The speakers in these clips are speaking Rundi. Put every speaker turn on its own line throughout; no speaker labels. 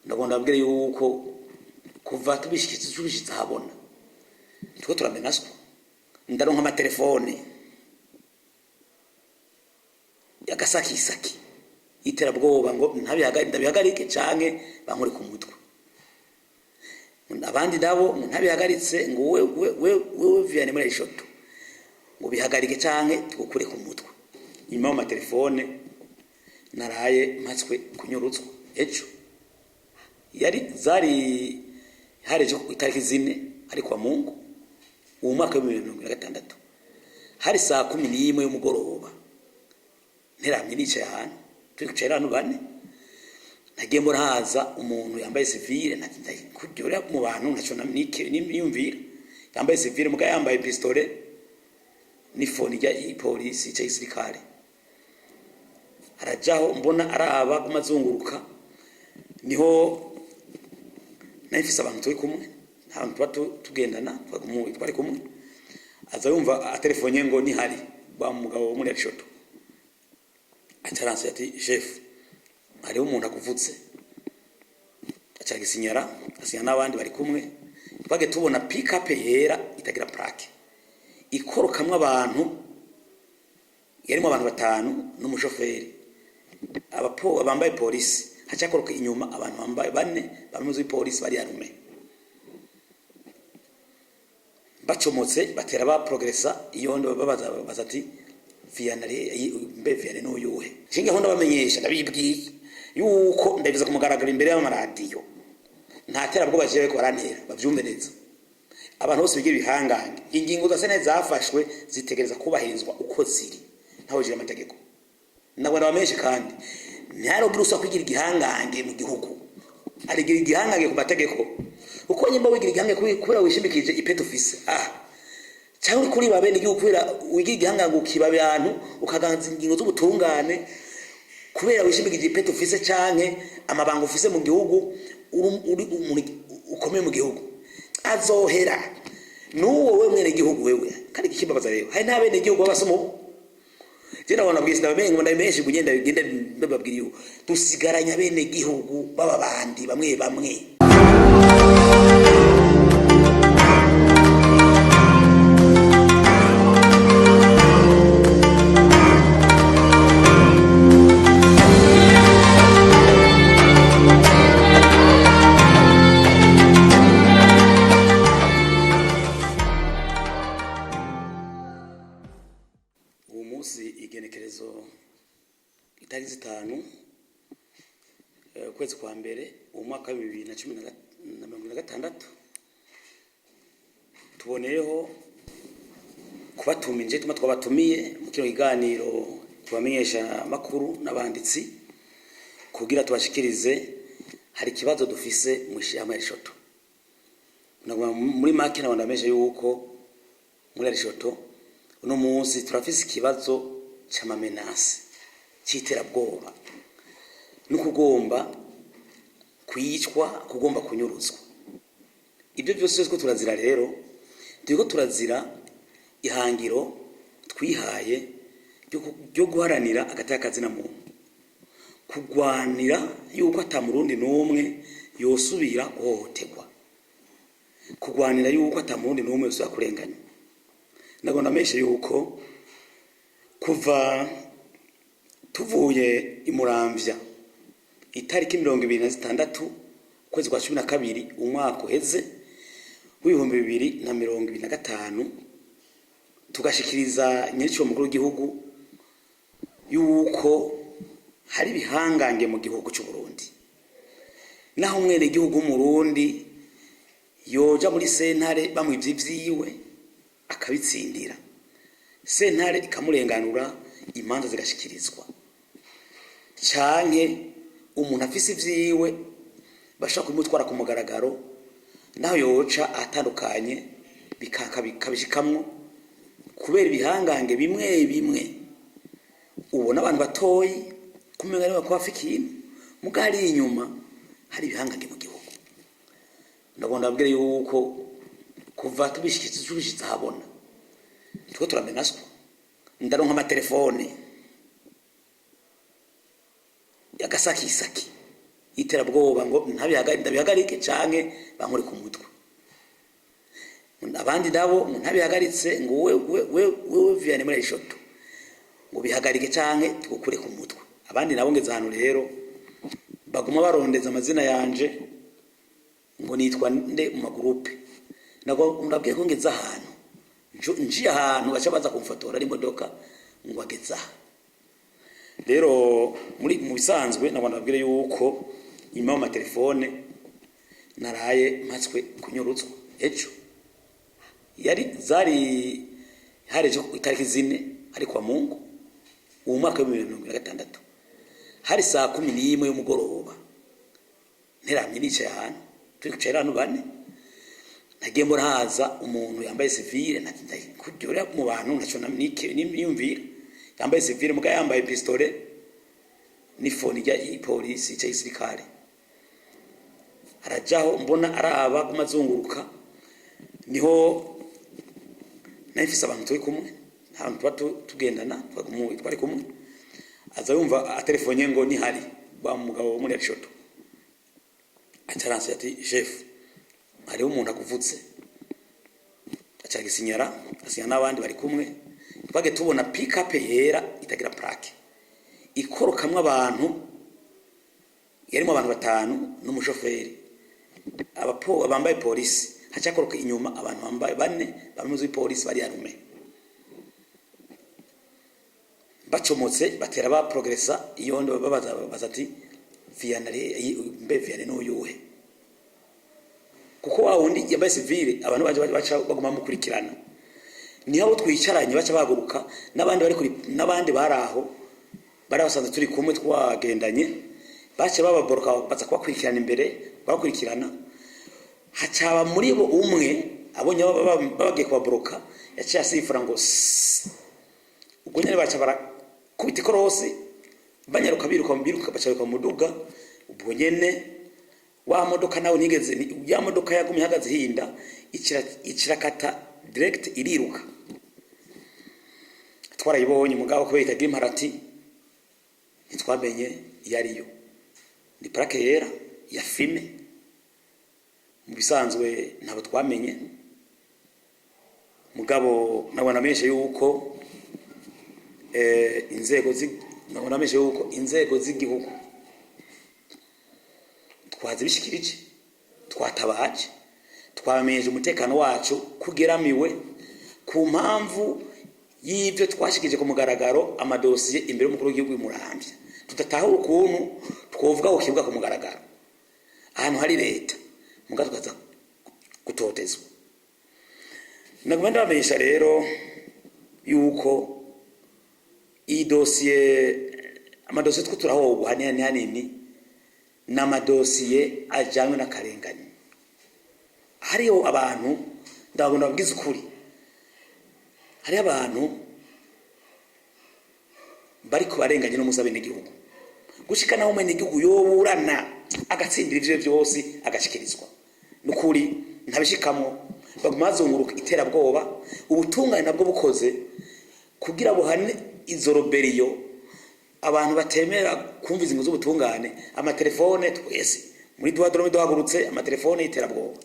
Ndagomba ndababwire yuko kuva tubishitse ahabona turiko turamenaswa. Ndaronka amatelefone y'agasakisaki y'iterabwoba ngo ndabihagarike canke bankore ku mutwe. Abandi nabo ngo ntabihagaritse, ngo wewe Vianney muri Arishoto, ngo bihagarike canke tugukure ku mutwe. Nyuma y'amatelefone naraye mpatswe kunyurutswa ejo yari zari hareje ku itariki 4 ari kwa Mungu uwo mwaka wa 2026, hari saa 11 y'umugoroba. Nteramye nicaye ahantu, turi kwicaye ahantu bane, nagiye mbona haza umuntu yambaye civile kujyora mu bantu ntaco niyumvira, yambaye civile muga yambaye pistolet n'ifoni rya ipolisi cyangwa igisirikare. Arajaho mbona araba guma azunguruka, niho nari mfise abantu turi kumwe, abantu tuba tugendana, twari kumwe. Aza yumva atelefonye ngo nihari wa mugabo wo muri Arishoto, acaranse ati: "Chef, hariho umuntu akuvutse." Aca gisinyara, asinya n'abandi bari kumwe. Twage tubona pick-up yera itagira plaque ikorokamwo abantu, yarimo abantu batanu n'umushoferi, abapo bambaye polisi. Hacakoroka inyuma abantu bambaye bane bamwe polisi bari arme. Bacomotse batera ba progressa iyo ndo babaza baza ati: "Vianney, mbe Vianney n'uyuhe?" Nshinge aho ndabamenyesha, ndabibwiye yuko ndabivuze ku mugaragaro imbere y'amaradiyo, nta terabwoba jewe ko barantera. Bavyumve neza abantu bose bigira ibihangange, ingingo za sentare zafashwe zitegereza kubahirizwa uko ziri, ntawe jira amategeko. Nabwo ndabamenyeshe kandi ntiharogira usaba kwigira igihangange mu gihugu, arigira igihangange ku mategeko. Uko nyimba wigira igihangange kubera wishimikije ipeti ufise, cyangwa uri kuri bene igihugu, kubera wigira igihangange ukiba abantu, ukaganza ingingo z'ubutungane kubera wishimikije ipeti ufise canke amabanga ufise mu gihugu, uri umuntu ukomeye mu gihugu, azohera n'uwo we mwene gihugu wewe. Kandi ikimbabaza rero, hari n'abene gihugu b'abasoma ubu. Je ndabona bwisi ndabamenye ngo ndabimenshi kugenda bigenda bababwira yuko dusigaranya bene gihugu baba bandi bamwe bamwe. Uwo munsi igenekerezo itariki 5 ukwezi kwa mbere uwo mwaka wa 2026, tuboneyeho kubatumije, tuma twabatumiye mu kino kiganiro tubamenyesha makuru n'abanditsi kugira tubashikirize hari ikibazo dufise mu ishyirahamwe Arishoto. Muri make nabona ndamenyesha yuko muri Arishoto uno munsi turafise ikibazo c'amamenasi, c'iterabwoba no kugomba kwicwa, kugomba kunyuruzwa. Ibyo byose ko turazira rero, turiko turazira ihangiro twihaye ryo guharanira agateka kazina muntu, kugwanira yuko ata murundi n'umwe yosubira guhohoterwa, kugwanira yuko ata murundi n'umwe yosubira kurenganywa. Ndabona meshe yuko kuva tuvuye imuramvya itariki 26 ukwezi kwa 12 umwaka uheze w'2025, tugashikiriza nyiricyo mukuru w'igihugu yuko hari ibihangange mu gihugu cy'u Burundi, naho umwene gihugu w'Umurundi yoja muri sentare bamwivye ivyiwe akabitsindira, sentare ikamurenganura, imanza zigashikirizwa, canke umuntu afise ivyiwe bashobora kubimutwara ku mugaragaro, naho yoca atandukanye bikabishikamwo kubera ibihangange bimwe bimwe. Ubona abantu batoyi kumenga niba ko bafite ikintu, muga hari inyuma hari ibihangange mu gihugu. Ndagomba ndababwire yuko kuva tubishitse ahabona turiko turamenaswa. Ndaronka amatelefone y'agasakisaki y'iterabwoba ngo ndabihagarike canke bankure ku mutwe. Abandi nabo ngo ntabihagaritse, ngo wewe Vianney muri ishoto, ngo bihagarike canke tugukure ku mutwe. Abandi nabo ngeze ahantu rero baguma barondeza amazina yanje ngo nitwa nde mu ma groupes. Nabwo ndabwiye ko ngeze ahantu, njiye ahantu baca baza kumfotora ari imodoka ngo ageze aha. Rero muri mu bisanzwe nabwo ndabwire yuko inyuma y'amatelefone naraye mpatswe kunyurutswa ejo, yari zari hari ejo itariki 4, ari kwa Mungu, uwo mwaka wa 2026, hari saa 11 y'umugoroba. Nteramye nicaye ahantu, turi kwicaye ahantu bane, nagiye mbona haza umuntu yambaye civile kujya mu bantu ntaco niyumvira, yambaye civile muga yambaye pistolet n'ifoni rya ipolisi cyangwa igisirikare. Arajaho, mbona araba guma azunguruka. Niho nari mfise abantu turi kumwe, abantu tuba tugendana, twari kumwe. Aza yumva atelefonye ngo nihari wa mugabo wo muri Arishoto, acaranse ati: "Chef, hariho umuntu akuvutse." Aca gisinyara, asinya n'abandi bari kumwe. Twage tubona pick-up yera itagira plaque ikorokamwo abantu, yarimo abantu batanu n'umushoferi, abapo bambaye polisi. Hacakoroka inyuma abantu bambaye bane bamwe polisi bari armés. Bacomotse batera ba progressa iyo babaza baza ati: "Vianney, mbe Vianney n'uyuhe?" Kuko wa wundi yambaye civile, abantu baje baca baguma bamukurikirana. Niho abo twicaranye baca bahaguruka, n'abandi bari kuri, n'abandi bari aho bari basanzwe turi kumwe twagendanye, baca bababoroka, baza kubakurikirana imbere, bakurikirana. Hacaba muri bo umwe abonye bagiye kubaboroka, yaciye asifura ngo "Sss." Ubwo nyene baca barakubita ikorosi, banyaruka, biruka biruka, baca biruka mu muduga. Ubwo nyene wa modoka nawe nigeze ya modoka yagumye ihagaze hinda ikirakata direct iriruka. Twarayibonye mugabo kubera itagira imparati ntitwamenye iyo ariyo. Ni plaque yera ya fumé. Mu bisanzwe ntabwo twamenye, mugabo nabona menshi yuko inzego nabona menshi yuko inzego z'igihugu twazibishikirije, twatabaje, twamenyeje umutekano wacu kugeramiwe ku mpamvu y'ibyo twashikije ku mugaragaro, amadosiye imbere y'umukuru w'igihugu imuramvya. Tudatahura ukuntu twovuga ko kibuga ku mugaragaro ahantu hari leta, muga tukaza gutotezwa. Naguma ndabamenyesha rero yuko iyi dosiye, amadosiye two turahogwa hanini hanini ni amadosiye ajanywe n'akarengane. Hariho abantu, ndabona babwiza ukuri, hariho abantu bariko barenganye n'umusi abenegihugu, gushika naho umwenegihugu yoburana agatsindira ivyo vyose agashikirizwa. Nukuri ntabishikamwo, baguma bazunguruka iterabwoba. Ubutungane nabwo bukoze kugira buhane izo rébellion, abantu batemera kumva izingo z'ubutungane. Amatelefone twese muri duha dorome duhagurutse, amatelefone y'iterabwoba.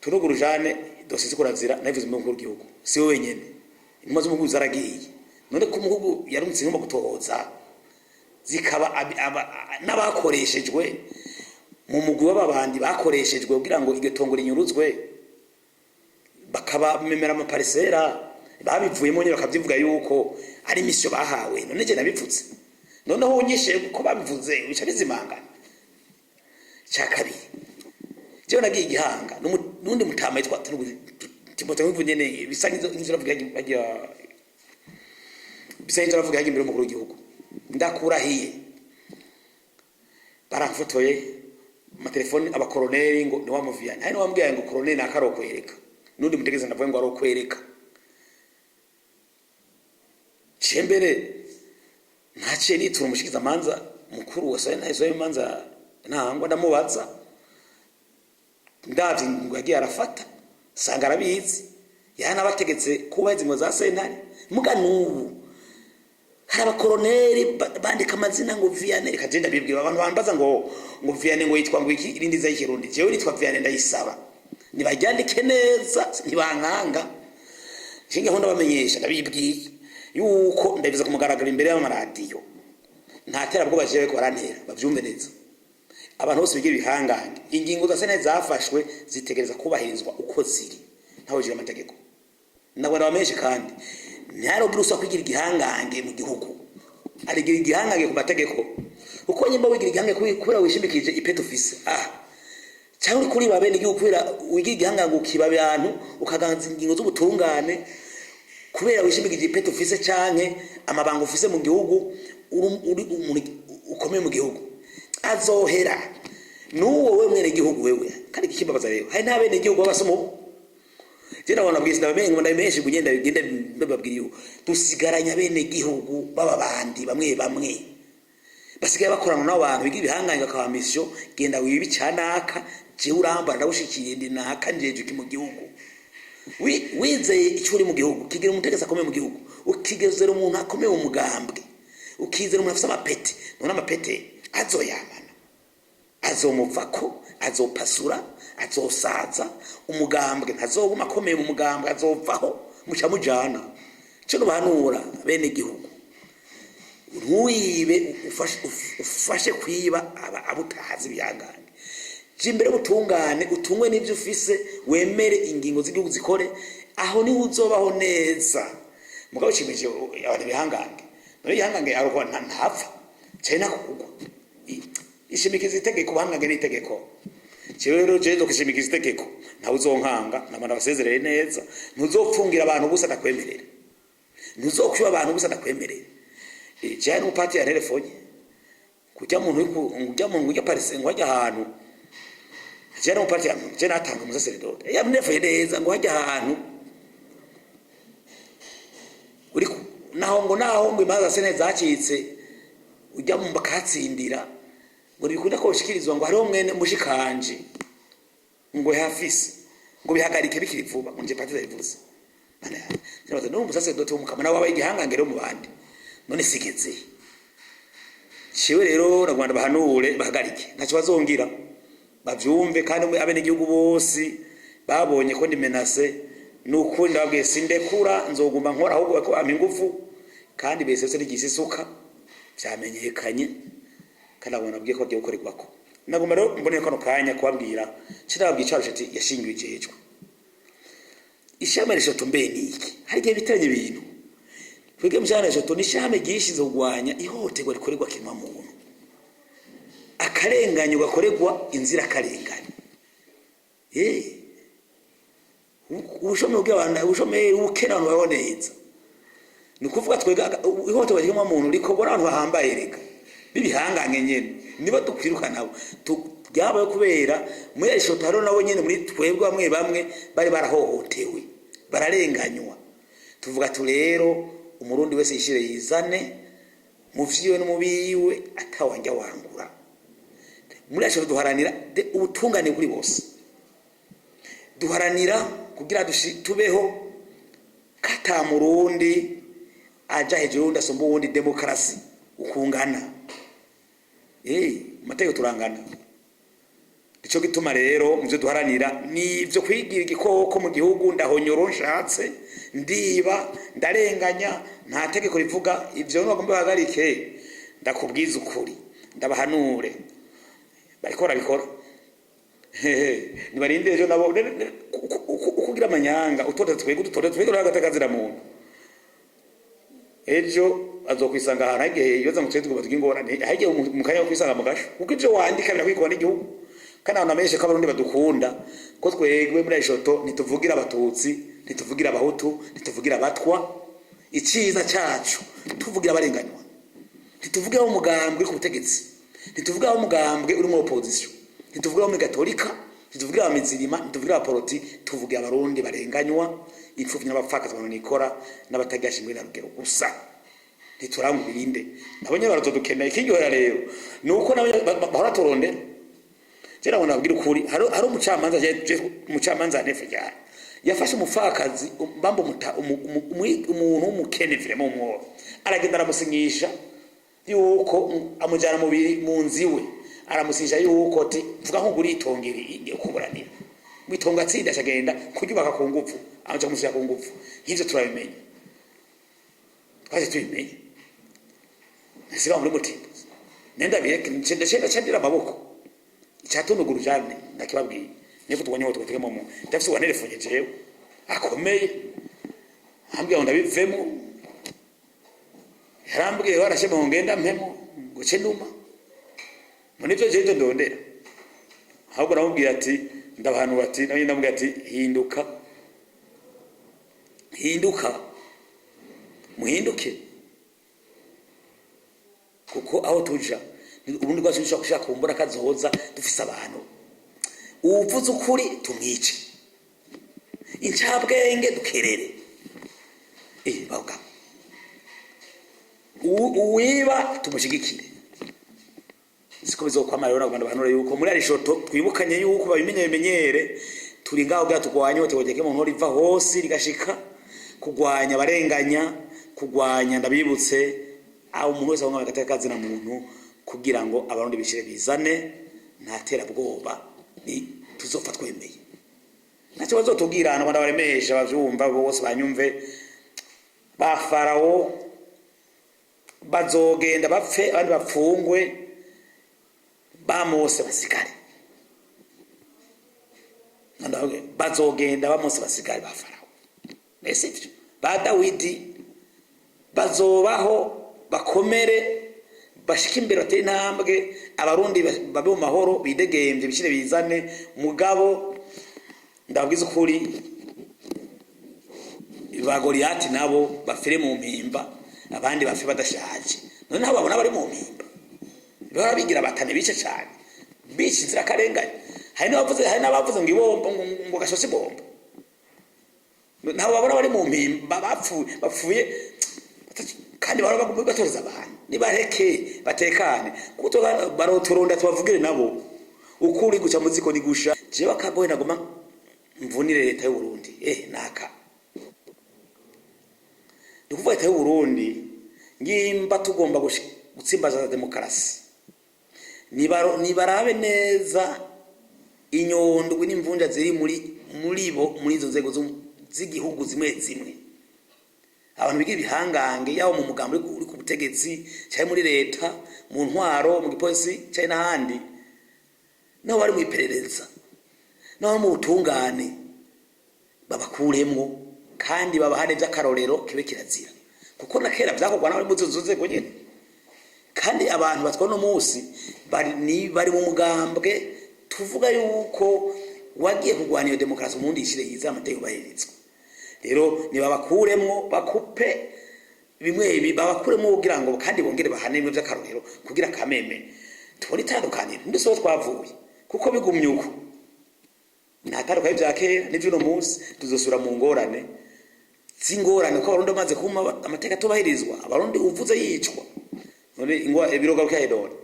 Tunuguru jane dosiye zikurazira nabivuze mu mukuru w'igihugu, si we wenyene, intumwa z'umuhugu zaragiye. None ko umuhugu yarumutse intumwa gutohoza, zikaba n'abakoreshejwe mu mugwi w'ababandi bakoreshejwe kugira ngo iryo tongo rinyuruzwe, bakabamemera ama parcelles, babivuyemo nyine bakavyivuga yuko ari mission bahawe. None je nabivutse, noneho unyishe ko babivuze bica bizimangana. Cya kabiri, jewe nagiye igihanga n'undi mutama yitwa Timote nk'ubu nyene, bisa nk'ivyo navuga bagira, bisa nk'ivyo navuga imbere y'umukuru w'igihugu. Ndakurahiye, baramfotoye amatelefoni, abakoroneri ngo ni wa muviyani, hari n'uwambwiye ngo koroneri nakarokwereka, n'undi mutegezi ndavuga ngo arokwereka. Cembere ntaciye nitura umushikizamanza mukuru wa sena imanza ntangwa, ndamubaza, ndavye ngo yagiye arafata, sanga arabizi, yanabategetse kubaha ingingo za sentare. Muga n'ubu Hari abakoroneri bandika amazina ngo Vianney. Reka je ndabibwira abantu bambaza ngo Vianney ngo yitwa ngo iki, irindi za y'ikirundi. Jewe nitwa Vianney Ndayisaba, nibaryandike neza, ntibankanga. Nshinge aho ndabamenyesha, ndabibwiye yuko ndabivuze ku mugaragaro imbere y'amaradiyo, nta terabwoba jewe ko barantera. Bavyumve neza abantu bose bigira ibihangange, ingingo za sentare zafashwe zitegereza kubahirizwa uko ziri, ntawe hejuru y'amategeko. Ndabona bamenshi kandi ntiharogira usaba kwigira igihangange mu gihugu, arigira igihangange ku mategeko. Uko nyimba wigira igihangange kubera wishimikije ipeti ufise, cyangwa uri kuri ba bene igihugu kubera wigira igihangange, ukiba abantu, ukaganza ingingo z'ubutungane kubera wishimikije ipeti ufise canke amabanga ufise mu gihugu, uri umuntu ukomeye mu gihugu, azohera n'uwo wewe mwene gihugu wewe. Kandi ikimbabaza rero, hari n'abene gihugu b'abasoma ubu. Je ndabona bwisi ndabamenye ngo ndabimenshi kugenda bigenda bababwira yuko dusigaranye abene gihugu baba bandi bamwe bamwe basigaye bakorana n'abantu biga ibihangange, bakaba mission: genda wibe icanaka, jewe urambara, ndagushikiye, ndi naka, njeje iki mu gihugu. Wizeye icyo uri mu gihugu, kigira umutegetsi akomeye mu gihugu, ukigezera umuntu akomeye mu mugambwe, ukizera umuntu afise amapete. None amapete azoyamana, azomuvako, azopasura, azosaza umugambwe, ntazoguma akomeye mu mugambwe, azovaho, muca mujana. Ico nubahanura bene gihugu, ntuwibe ufashe kwiba aba abutahazi ibihangange. Jya imbere y'ubutungane, utungwe n'ibyo ufise, wemere ingingo z'igihugu zikore, aho niho uzobaho neza. Mugabo ushimije abantu ibihangange, none igihangange aruko ntapfa cyane nakugwa. Ishimikiza itegeko, ubuhangange n'itegeko. Jewe rero jewe nzokwishimikiza itegeko, ntawe uzonkanga. Namara basezerere neza, ntuzopfungira abantu ubusa ndakwemerera, ntuzokwiba abantu ubusa ndakwemerera. Jewe n'umupatiri ya telefone kujya muntu ujya muntu ujya parise ngo hajya ahantu. Jewe n'umupatiri, je natanga umusaseredoti yamunefoye neza ngo hajya ahantu uri naho ngo imanza sene zacitse, ujya mu bakahatsindira, ngo ntibikunda ko bishikirizwa, ngo hariho mwene mushikanje ngo hafise, ngo bihagarike bikiri vuba, ngo nje patiri yabivuze. Mana yanjye, ndabaza n'uwo musaseredoti w'umukama nawe wabaye igihangange rero mu bandi, none sigeze. Ciwe rero na Rwanda bahanure bahagarike, ntacyo bazongira, bavyumve. Kandi abenegihugu bose babonye ko ndi menacé, nukuri ndababwiye, sindekura, nzoguma nkora ahubwo ko ampa ingufu. Kandi besese n'igisi isuka vyamenyekanye, kandi abo nabwiye ko bagiye gukorerwako. Naguma rero mboneye kano kanya kubabwira, kirababwiye ico ati yashingiwe ijejwe ishami rishoto. Mbe niki? Hari igihe bitiranya ibintu. Twebwe mu ishami rishoto ni ishami ryishinze kurwanya ihohoterwa rikorerwa kiremwamuntu, akarenganyo gakorerwa inzirakarengane, ubushomeri bw'abantu, ubushomeri, ubukene, abantu babaho neza. Ni ukuvuga twebwe ihohoterwa ry'ikiremwamuntu rikorwa n'abantu bahambaye, reka b'ibihangange nyene nibo dukwiruka nabo. Byabaye kubera muri eshoto hariho nabo nyene muri twebwe bamwe bamwe bari barahohotewe, bararenganywa. Tuvuga tu rero umurundi wese yishire yizane mu vyiwe no mu biwe, atawanja wangura. Muri eshoto duharanira ubutungane kuri bose, duharanira kugira tubeho kata murundi aja hejuru y'uwundi asumba uwundi, demokarasi, ukungana, amategeko turangana. Nico gituma rero mu byo duharanira ni ivyo kwigira igikoko mu gihugu, ndahonyora nshatse, ndiba, ndarenganya, nta tegeko rivuga ivyo. Nibagomba bahagarike, ndakubwiza ukuri, ndabahanure, bariko barabikora. Nibarinde ejo nabo uko ugira amanyanga, utoteza twebwe, udutoteza twebwe, agateka muntu, ejo azokwisanga ahantu hagiye ibibazo ngo tugomba tugira ingorane, hagiye mu kanya ko kwisanga mu gasho, kuko ivyo wandika birakwikwa n'igihugu. Kandi abantu bamenyeshe ko abarundi badukunda, ko twebwe muri ishoto ntituvugira abatutsi, ntituvugira abahutu, ntituvugira abatwa. Iciza cacu tuvugira abarenganywa, ntituvugira umugambwe uri ku butegetsi, ntituvugira umugambwe uri mu opposition, ntituvugira muri gatolika, ntituvugira abamizirima, ntituvugira abaporoti, tuvugira abarundi barenganywa, imfuvyi n'abapfakazi, abantu nikora n'abatagira shimwe na rugero gusa. Ntiturangwa ibirinde, nabo nyene barazodukeneye. Ikiryohera rero ni uko nabo nyene bahora turondera. Je nabona nabwira ukuri, hari umucamanza, umucamanza nefe cyane. Yafashe umupfakazi, bamba umuntu w'umukene, vraiment umworo, aragenda aramusinyisha yuko amujyana mu nzu iwe, aramusinyisha yuko ati: "Vuga nko uritonga iri kuburanira mwitonga." Atsinda, akagenda kuryubaka ku nguvu, amaja kumusinya ku nguvu. Nk'ivyo turabimenya, twaje tubimenye nsiba muri mutimbo nenda bireke ndacendira amaboko icyatunuguru cyane. Ndakibabwiye niba tubonye ngo twatege mu ndafise uwanerefonye jewe akomeye, ambwiye ngo ndabivemo. Yarambwiye warashe mu ngenda mpemo ngo ce numa muri ivyo jewe ndondera. Ahubwo namubwiye ati ndabahanura, ati nawe ndamubwiye ati: "Hinduka, hinduka, muhinduke, kuko aho tuja ubundi bwacu dushobora gushaka kumbura kazoza dufise abantu uwuvuze ukuri tumwice, incabwenge dukerere." Bavuga uwiba tumushigikire, siko bizokwama. Rero nagomba bahanura yuko muri arishoto twibukanye yuko babimenye, bimenyere turi ngaho kugira turwanye ihohoterwa mu riva hose rigashika, kugwanya abarenganya, kugwanya, ndabibutse, aho umuntu wese abonga agateka kazina muntu, kugira ngo Abarundi bishire bizane, nta terabwoba ni tuzopfa twemeye. Ntacyo bazotubwira hano. Ndabaremesha, bavyumva bose banyumve: ba Farawo bazogenda bapfe, abandi bapfungwe, ba Mose basigare. Bazogenda, ba Mose basigare, ba Farawo. Mbese ivyo ba Dawidi bazobaho, bakomere, bashike imbere, batere intambwe, Abarundi babe mu mahoro, bidegemvye, bishire bizane. Mugabo ndababwiza ukuri, ba Goliyati nabo bafire mu mpimba, abandi bafe badashaje. None nabo babona bari mu mpimba, bahora bigira batane, bice cyane, bica inzirakarengane. Hari n'abavuze ngo ibombo, ngo gashose ibombo. Nabo babona bari mu mpimba, bapfuye, bapfuye kandi bahora batoreza abantu. Nibareke batekane, kuko baroturonda tubavugire nabo ukuri guca mu ziko ni gusha. Jewe akagohe nagoma mvunire leta y'u Burundi, naka ni ukuvuga leta y'u Burundi, ngimba tugomba gutsimbaza demokarasi, nibarabe neza inyondwi n'imvunja ziri muri bo, muri izo nzego z'igihugu zimwe zimwe, abantu bigira ibihangange, yaba mu mugambi uri ku butegetsi, cyangwa muri leta, mu ntwaro, mu gipolisi, cyangwa n'ahandi, naho bari mu iperereza, naho mu butungane, babakuremwo kandi babahane by'akarorero, kibe kirazira, kuko na kera byakorwa n'abari muri izo nzego nyene. Kandi abantu batwa no munsi bari mu mugambwe tuvuga yuko wagiye kurwana iyo demokarasi umundi ishire yiza, amategeko bahirizwa. Rero nibabakuremwo, bakupe bimwe ibi, babakuremwo kugira ngo kandi bongere bahane bimwe by'akarorero, kugira kameme tubone itandukaniro ndetse aho twavuye, kuko bigumye uko nta tandukaniro vya kera n'ivy'uno munsi, tuzosubira mu ngorane z'ingorane, ko Abarundi bamaze kuma amateka atubahirizwa, Abarundi uvuze yicwa. None ingwa ibirogaruka hedone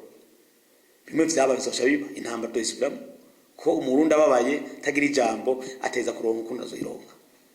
bimwe vyaba bizosha biba intambara, tuyisubiramo ko Umurundi ababaye tagira ijambo ateza kuronka ukuntu azoyironka.